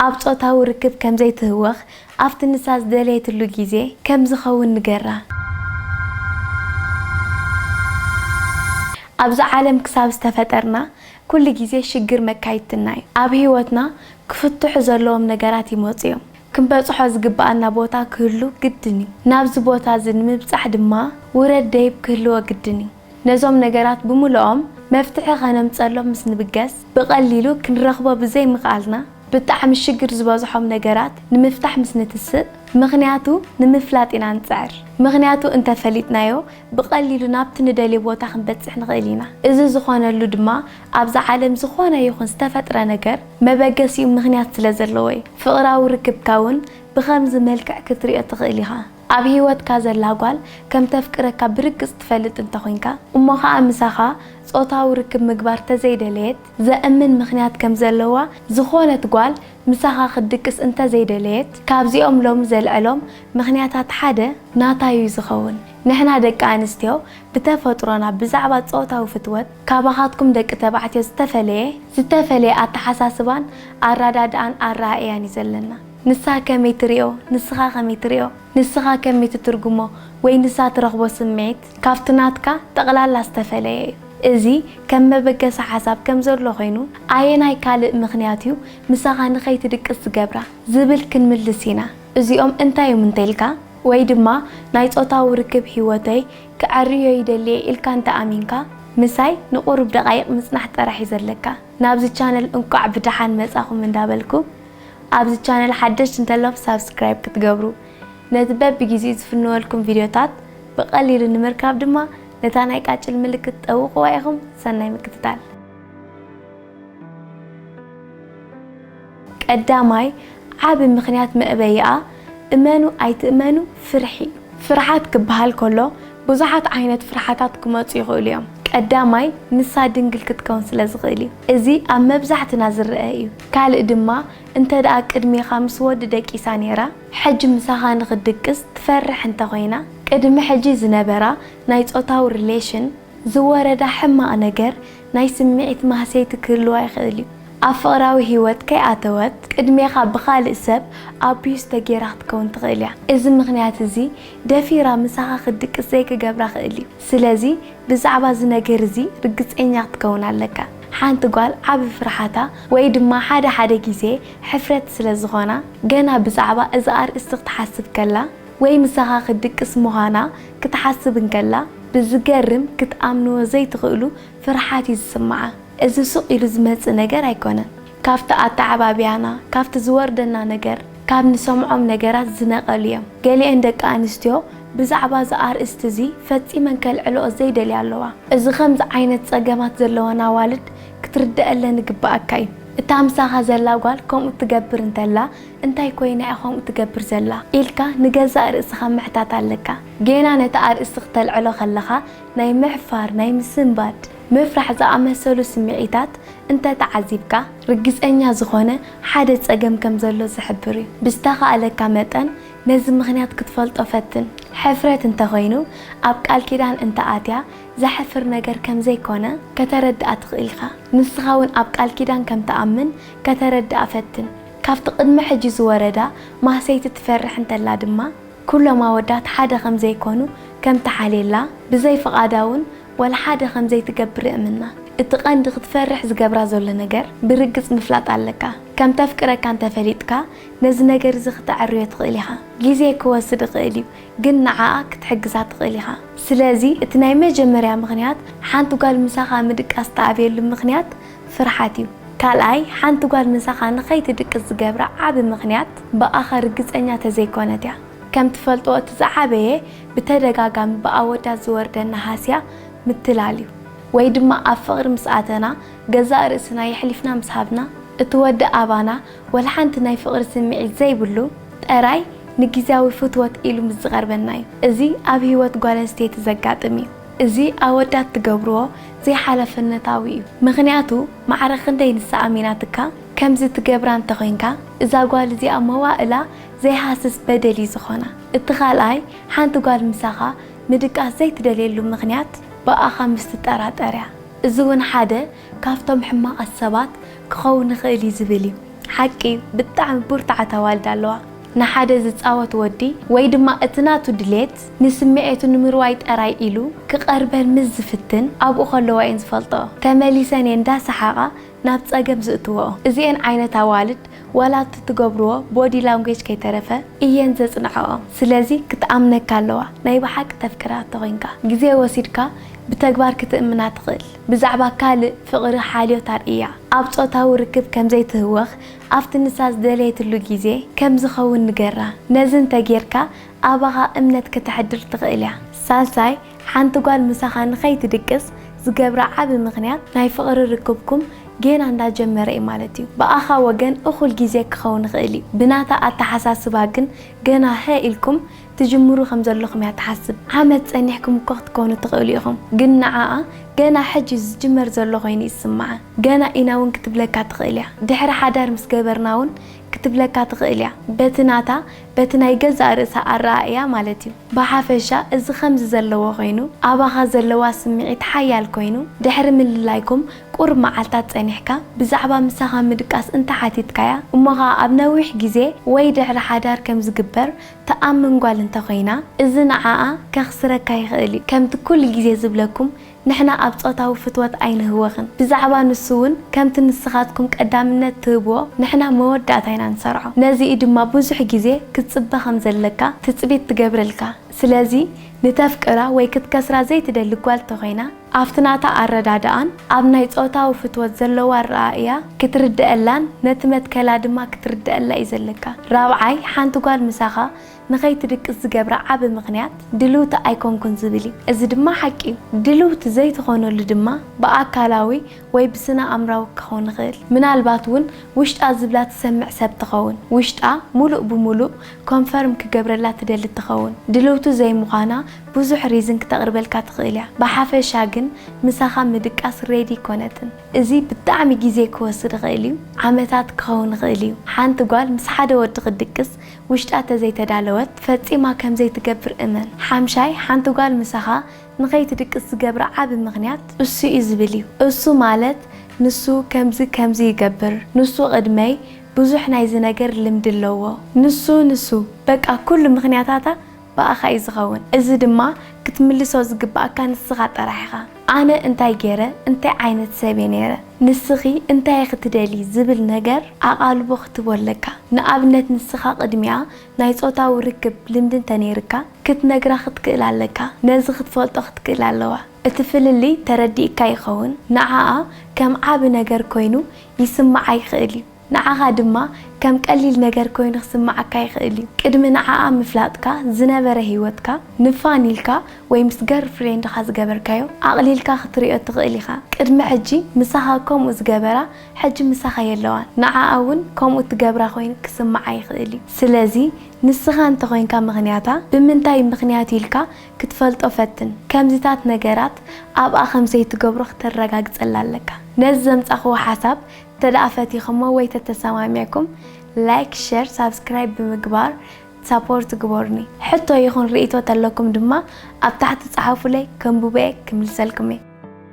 ኣብ ጾታዊ ርክብ ከም ዘይትህወኽ ኣብቲ ንሳ ዝደለየትሉ ግዜ ከም ዝኸውን ንገራ። ኣብዚ ዓለም ክሳብ ዝተፈጠርና ኩሉ ግዜ ሽግር መካይድትና እዩ። ኣብ ህይወትና ክፍትሑ ዘለዎም ነገራት ይመጹ እዮም። ክንበጽሖ ዝግብኣና ቦታ ክህሉ ግድን እዩ። ናብዚ ቦታ እዚ ንምብጻሕ ድማ ውረድ ደይብ ክህልዎ ግድን እዩ። ነዞም ነገራት ብምልኦም መፍትሒ ከነምጸሎም ምስ ንብገስ ብቐሊሉ ክንረኽቦ ብዘይምኽኣልና ብጣዕሚ ሽግር ዝበዝሖም ነገራት ንምፍታሕ ምስ ንትስእ ምኽንያቱ ንምፍላጥ ኢና ንጽዕር። ምኽንያቱ እንተፈሊጥናዮ ብቐሊሉ ናብቲ ንደልዮ ቦታ ክንበጽሕ ንኽእል ኢና። እዚ ዝኾነሉ ድማ ኣብዛ ዓለም ዝኾነ ይኹን ዝተፈጥረ ነገር መበገሲኡ ምኽንያት ስለ ዘለዎ እዩ። ፍቕራዊ ርክብካ እውን ብኸምዚ መልክዕ ክትሪኦ ትኽእል ኢኻ። ኣብ ህይወትካ ዘላ ጓል ከም ተፍቅረካ ብርግጽ ትፈልጥ እንተኾይንካ እሞ ኸኣ ምሳኻ ጾታዊ ርክብ ምግባር ተዘይደለየት ዘእምን ምኽንያት ከም ዘለዋ ዝኾነት ጓል ምሳኻ ክትድቅስ እንተዘይደለየት ካብዚኦም ሎሚ ዘልዕሎም ምኽንያታት ሓደ ናታ እዩ ዝኸውን። ንሕና ደቂ ኣንስትዮ ብተፈጥሮና ብዛዕባ ጾታዊ ፍትወት ካባኻትኩም ደቂ ተባዕትዮ ዝተፈለየ ዝተፈለየ ኣተሓሳስባን ኣረዳድኣን ኣረኣእያን እዩ ዘለና። ንሳ ከመይ ትሪኦ ንስኻ ከመይ ትሪኦ ንስኻ ከመይ ትትርጉሞ ወይ ንሳ ትረኽቦ ስምዒት ካብቲ ናትካ ጠቕላላ ዝተፈለየ እዩ። እዚ ከም መበገሲ ሓሳብ ከም ዘሎ ኮይኑ ኣየናይ ካልእ ምኽንያት እዩ ምሳኻ ንኸይትድቅስ ዝገብራ ዝብል ክንምልስ ኢና። እዚኦም እንታይ እዮም እንተኢልካ ወይ ድማ ናይ ጾታዊ ርክብ ህይወተይ ክዕርዮ ይደልየ ኢልካ እንተኣሚንካ ምሳይ ንቁሩብ ደቓይቕ ምጽናሕ ጥራሕ እዩ ዘለካ። ናብዚ ቻነል እንቋዕ ብደሓን መጻኹም እንዳበልኩ ኣብዚ ቻነል ሓደሽቲ እንተለኹም ሳብስክራይብ ክትገብሩ ነቲ በብግዜኡ ዝፍንወልኩም ቪድዮታት ብቐሊሉ ንምርካብ ድማ ነታ ናይ ቃጭል ምልክት ጠውቕዋ ኢኹም። ሰናይ ምክትታል። ቀዳማይ ዓቢ ምኽንያት መእበይኣ እመኑ ኣይትእመኑ ፍርሒ እዩ። ፍርሓት ክበሃል ከሎ ብዙሓት ዓይነት ፍርሓታት ክመጹ ይኽእሉ እዮም። ቀዳማይ ንሳ ድንግል ክትከውን ስለ ዝኽእል እዩ። እዚ ኣብ መብዛሕትና ዝረአ እዩ። ካልእ ድማ እንተ ደኣ ቅድሜኻ ምስ ወዲ ደቂሳ ነይራ ሕጂ ምሳኻ ንኽትድቅስ ትፈርሕ እንተ ኾይና ቅድሚ ሕጂ ዝነበራ ናይ ጾታዊ ሪሌሽን ዝወረዳ ሕማቕ ነገር ናይ ስምዒት ማህሰይቲ ክህልዋ ይኽእል እዩ። ኣብ ፍቕራዊ ህይወት ከይኣተወት ቅድሜኻ ብኻልእ ሰብ ኣቢዩዝ ተገይራ ክትከውን ትኽእል እያ። እዚ ምኽንያት እዚ ደፊራ ምሳኻ ክትድቅስ ዘይክገብራ ክእል እዩ። ስለዚ ብዛዕባ እዚ ነገር እዚ ርግጸኛ ክትከውን ኣለካ። ሓንቲ ጓል ዓቢ ፍርሓታ ወይ ድማ ሓደ ሓደ ግዜ ሕፍረት ስለ ዝኾና ገና ብዛዕባ እዚ ኣርእስቲ ክትሓስብ ከላ ወይ ምሳኻ ክትድቅስ ምዃና ክትሓስብ እንከላ ብዝገርም ክትኣምንዎ ዘይትኽእሉ ፍርሓት እዩ ዝስምዓ። እዚ ሱቕ ኢሉ ዝመጽእ ነገር ኣይኮነን። ካብቲ ኣተዓባብያና፣ ካብቲ ዝወርደና ነገር፣ ካብ ንሰምዖም ነገራት ዝነቐሉ እዮም። ገሊኤን ደቂ ኣንስትዮ ብዛዕባ እዚ ኣርእስቲ እዚ ፈጺመን ከልዕልኦ ዘይደልያ ኣለዋ። እዚ ከምዚ ዓይነት ጸገማት ዘለወን ኣዋልድ ክትርደኣለን ይግበኣካ እዩ። እታ ምሳኻ ዘላ ጓል ከምኡ ትገብር እንተላ እንታይ ኮይና እያ ከምኡ ትገብር ዘላ ኢልካ ንገዛእ ርእስኻ ምሕታት ኣለካ። ጌና ነቲ ኣርእስቲ ክተልዕሎ ከለኻ ናይ ምሕፋር፣ ናይ ምስንባድ፣ ምፍራሕ ዝኣመሰሉ ስምዒታት እንተ ተዓዚብካ፣ ርግጸኛ ዝኾነ ሓደ ጸገም ከም ዘሎ ዝሕብር እዩ። ብዝተኻእለካ መጠን ነዚ ምኽንያት ክትፈልጦ ፈትን። ሕፍረት እንተኾይኑ፣ ኣብ ቃል ኪዳን እንተ ኣትያ ዘሕፍር ነገር ከም ዘይኮነ ከተረድኣ ትኽእል ኢኻ። ንስኻ እውን ኣብ ቃል ኪዳን ከም ትኣምን ከተረድኣ ፈትን። ካብቲ ቅድሚ ሕጂ ዝወረዳ ማህሰይቲ ትፈርሕ እንተላ ድማ፣ ኩሎም ኣወዳት ሓደ ከም ዘይኮኑ ከም ትሓልየላ፣ ብዘይ ፍቓዳ እውን ዋላ ሓደ ከም ዘይትገብር እእምና። እቲ ቀንዲ ክትፈርሕ ዝገብራ ዘሎ ነገር ብርግጽ ምፍላጥ ኣለካ። ከም ተፍቅረካ እንተፈሊጥካ፣ ነዚ ነገር እዚ ክተዐርዮ ትኽእል ኢኻ። ግዜ ክወስድ ይኽእል እዩ፣ ግን ንዓኣ ክትሕግዛ ትኽእል ኢኻ። ስለዚ እቲ ናይ መጀመርያ ምኽንያት ሓንቲ ጓል ምሳኻ ምድቃስ ትኣብየሉ ምኽንያት ፍርሓት እዩ። ካልኣይ፣ ሓንቲ ጓል ምሳኻ ንኸይትድቅስ ዝገብራ ዓቢ ምኽንያት ብኣኻ ርግጸኛ ተዘይኮነት እያ። ከም ትፈልጥዎ እቲ ዝዓበየ ብተደጋጋሚ ብኣወዳት ዝወርደና ሃስያ ምትላል እዩ። ወይ ድማ ኣብ ፍቕሪ ምስ ኣተና ገዛእ ርእስና የሕሊፍና ምስ ሃብና እቲ ወዲ ኣባና ወላ ሓንቲ ናይ ፍቕሪ ስምዒት ዘይብሉ ጥራይ ንግዝያዊ ፍትወት ኢሉ ምስ ዝቐርበና እዩ። እዚ ኣብ ህይወት ጓል ኣንስተይቲ ዘጋጥም እዩ። እዚ ኣወዳት ትገብርዎ ዘይሓላፍነታዊ እዩ። ምኽንያቱ ማዕረ ክንደይ ንሳ ኣሚናትካ ከምዚ ትገብራ እንተኾይንካ እዛ ጓል እዚኣ መዋእላ ዘይሃስስ በደል እዩ ዝኾና። እቲ ካልኣይ ሓንቲ ጓል ምሳኻ ምድቃስ ዘይትደልየሉ ምኽንያት ብኣኻ ምስ ትጠራጠር እያ። እዚ እውን ሓደ ካብቶም ሕማቓት ሰባት ክኸውን ይኽእል እዩ ዝብል እዩ። ሓቂ፣ ብጣዕሚ ብርቱዓት ኣዋልድ ኣለዋ። ንሓደ ዝጻወት ወዲ ወይ ድማ እቲ ናቱ ድሌት ንስምዒቱ ንምርዋይ ጥራይ ኢሉ ክቐርበን ምስ ዝፍትን፣ ኣብኡ ከለዋ እየን ዝፈልጥኦ። ተመሊሰን እየን እንዳሰሓቓ ናብ ጸገም ዝእትወኦ። እዚኤን ዓይነት ኣዋልድ ዋላ እቲ ትገብርዎ ቦዲ ላንጉጅ ከይተረፈ እየን ዘጽንዕኦ። ስለዚ ክትኣምነካ ኣለዋ፣ ናይ ብሓቂ ተፍቅራ እንተኾይንካ። ግዜ ወሲድካ ብተግባር ክትእምና ትኽእል። ብዛዕባ ካልእ ፍቕሪ ሓልዮት ኣርእያ። ኣብ ጾታዊ ርክብ ከምዘይትህወኽ ኣብቲ ንሳ ዝደለየትሉ ግዜ ከም ዝኸውን ንገራ። ነዚ እንተጌርካ ኣባኻ እምነት ከተሕድር ትኽእል እያ። ሳልሳይ፣ ሓንቲ ጓል ምሳኻ ንኸይትድቅስ ዝገብራ ዓቢ ምኽንያት ናይ ፍቕሪ ርክብኩም ጌና እንዳጀመረ እዩ ማለት እዩ። ብኣኻ ወገን እኹል ግዜ ክኸውን ይኽእል እዩ። ብናታ ኣተሓሳስባ ግን ገና ሀ ኢልኩም ትጅምሩ ከም ዘለኹም እያ ትሓስብ። ዓመት ጸኒሕኩም እኮ ክትኮኑ ትኽእሉ ኢኹም። ግን ንዓኣ ገና ሕጂ ዝጅመር ዘሎ ኮይኑ ይስምዓ። ገና ኢና እውን ክትብለካ ትኽእል እያ። ድሕሪ ሓዳር ምስ ገበርና እውን ክትብለካ ትኽእል እያ። በቲ ናታ፣ በቲ ናይ ገዛእ ርእሳ ኣረኣእያ ማለት እዩ። ብሓፈሻ እዚ ከምዚ ዘለዎ ኮይኑ፣ ኣባኻ ዘለዋ ስምዒት ሓያል ኮይኑ፣ ድሕሪ ምልላይኩም ቁሩብ መዓልታት ጸኒሕካ ብዛዕባ ምሳኻ ምድቃስ እንተሓቲትካያ፣ እሞ ኸኣ ኣብ ነዊሕ ግዜ ወይ ድሕሪ ሓዳር ከም ዝግበር ትኣምን ጓል እንተኾይና፣ እዚ ንዓኣ ከኽስረካ ይኽእል እዩ። ከምቲ ኩሉ ግዜ ዝብለኩም፣ ንሕና ኣብ ጾታዊ ፍትወት ኣይንህወኽን። ብዛዕባ ንሱ እውን ከምቲ ንስኻትኩም ቀዳምነት ትህብዎ፣ ንሕና መወዳእታ ኢና ንሰርዖ። ነዚ እዩ ድማ ብዙሕ ግዜ ክትጽበ ከም ዘለካ ትጽቢት ትገብረልካ። ስለዚ ንተፍቅራ ወይ ክትከስራ ዘይትደሊ ጓል እንተኾይና፣ ኣብቲ ናታ ኣረዳድኣን ኣብ ናይ ጾታዊ ፍትወት ዘለዋ ኣረኣእያ ክትርድኣላን ነቲ መትከላ ድማ ክትርድኣላ እዩ ዘለካ። ራብዓይ፣ ሓንቲ ጓል ምሳኻ ንኸይትድቅስ ዝገብራ ዓቢ ምኽንያት ድልውቲ ኣይኮንኩን ዝብል እዩ። እዚ ድማ ሓቂ እዩ። ድልውቲ ዘይትኾነሉ ድማ ብኣካላዊ ወይ ብስነ ኣእምራዊ ክኸውን ይኽእል። ምናልባት እውን ውሽጣ ዝብላ ትሰምዕ ሰብ ትኸውን። ውሽጣ ሙሉእ ብሙሉእ ኮንፈርም ክገብረላ ትደሊ ትኸውን። ድልውቲ ዘይምዃና ብዙሕ ሪዝን ክተቕርበልካ ትኽእል እያ። ብሓፈሻ ግን ምሳኻ ምድቃስ ሬዲ ኣይኮነትን። እዚ ብጣዕሚ ግዜ ክወስድ ይኽእል እዩ። ዓመታት ክኸውን ይኽእል እዩ። ሓንቲ ጓል ምስ ሓደ ወዲ ክትድቅስ ውሽጣ ተዘይተዳለወት ፈጺማ ከም ዘይትገብር እመን። ሓምሻይ፣ ሓንቲ ጓል ምሳኻ ንኸይትድቅስ ዝገብራ ዓቢ ምኽንያት እሱ እዩ ዝብል እዩ። እሱ ማለት ንሱ ከምዚ ከምዚ ይገብር፣ ንሱ ቅድመይ ብዙሕ ናይዚ ነገር ልምዲ ኣለዎ፣ ንሱ ንሱ፣ በቃ ኩሉ ምኽንያታታ ብኣኻ እዩ ዝኸውን። እዚ ድማ ክትምልሶ ዝግብኣካ ንስኻ ጥራሕ ኢኻ። ኣነ እንታይ ገይረ፣ እንታይ ዓይነት ሰብ እየ ነይረ፣ ንስኺ እንታይ ኢኺ ትደልዪ ዝብል ነገር ኣቓልቦ ክትህቦ ኣለካ። ንኣብነት ንስኻ ቅድሚኣ ናይ ጾታዊ ርክብ ልምዲ እንተነይርካ ክትነግራ ክትክእል ኣለካ። ነዚ ክትፈልጦ ክትክእል ኣለዋ። እቲ ፍልልይ ተረዲእካ ይኸውን። ንዓኣ ከም ዓቢ ነገር ኮይኑ ይስምዓ ይኽእል እዩ። ንዓኻ ድማ ከም ቀሊል ነገር ኮይኑ ክስምዓካ ይኽእል እዩ። ቅድሚ ንዓኣ ምፍላጥካ ዝነበረ ህይወትካ ንፋን ኢልካ ወይ ምስ ገርል ፍሬንድኻ ዝገበርካዮ ኣቕሊልካ ክትርእዮ ትኽእል ኢኻ። ቅድሚ ሕጂ ምሳኻ ከምኡ ዝገበራ ሕጂ ምሳኻ የለዋን። ንዓኣ እውን ከምኡ ትገብራ ኮይኑ ክስምዓ ይኽእል እዩ። ስለዚ ንስኻ እንተኾይንካ ምኽንያታ ብምንታይ ምኽንያት ኢልካ ክትፈልጦ ፈትን። ከምዚታት ነገራት ኣብኣ ከም ዘይትገብሮ ክተረጋግጸላ ኣለካ። ነዚ ዘምጻኽዎ ሓሳብ እንተ ደኣ ፈቲኽሞ ወይ ተተሰማሚዕኩም ላይክ፣ ሸር፣ ሳብስክራይብ ብምግባር ሳፖርት ግበሩኒ። ሕቶ ይኹን ርእይቶ ተለኩም ድማ ኣብ ታሕቲ ጸሓፉለይ፣ ከንብቦ እየ፣ ክምልሰልኩም እየ።